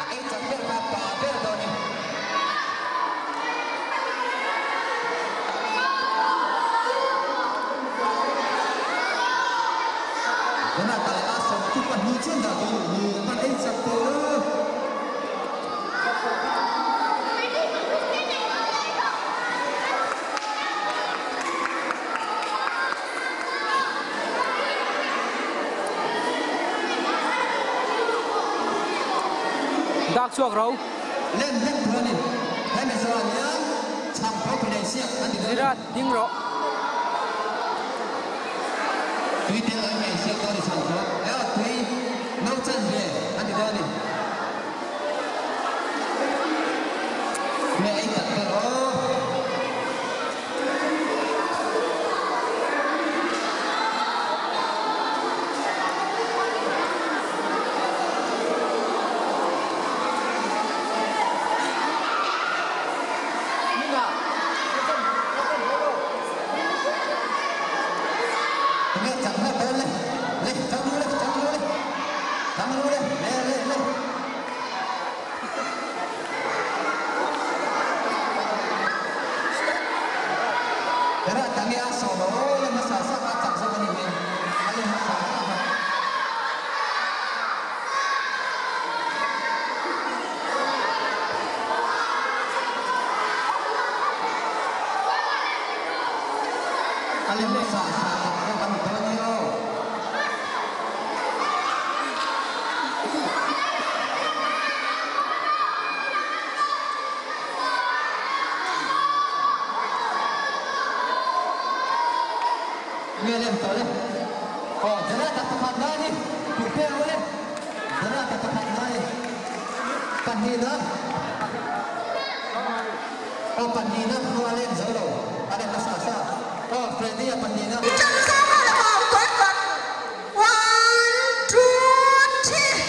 A ei chak ber kha pa ber dawn a ni. Tunah tak leh a 12 chian dah dawn ni kan ei chak tawh lo. Dak chhuak ro. Lem hlek tur a ni. Hemi zawhah hian chhang pawh pe nei siak a ti dawn a ni. Zirat ding rawh. Tui tel an ngei siak dawn a ni chhang pawh. Erawh tui no chan ve a ti dawn a ni. Tui a ei tak ber aw. Tunge chak hlauh dawn le? Le, chang ru le, chang ru le, chang ru le, le le le. Hera tange a sawm a aw le hmasa sa kha chak zawk a ni hmel a le hmasa sa kha. A le hmasa sa chak zawk a ni dawn e aw. Nge lem tawh le. Aw Dara tak pakhat na ni. Kut pe ang le. Dara tak pakhat na ni. Pahnihna. Aw pahnihna hnu a lem zo lo. A lem nasa sa. Aw Freddy a pahnihna. One, two, three.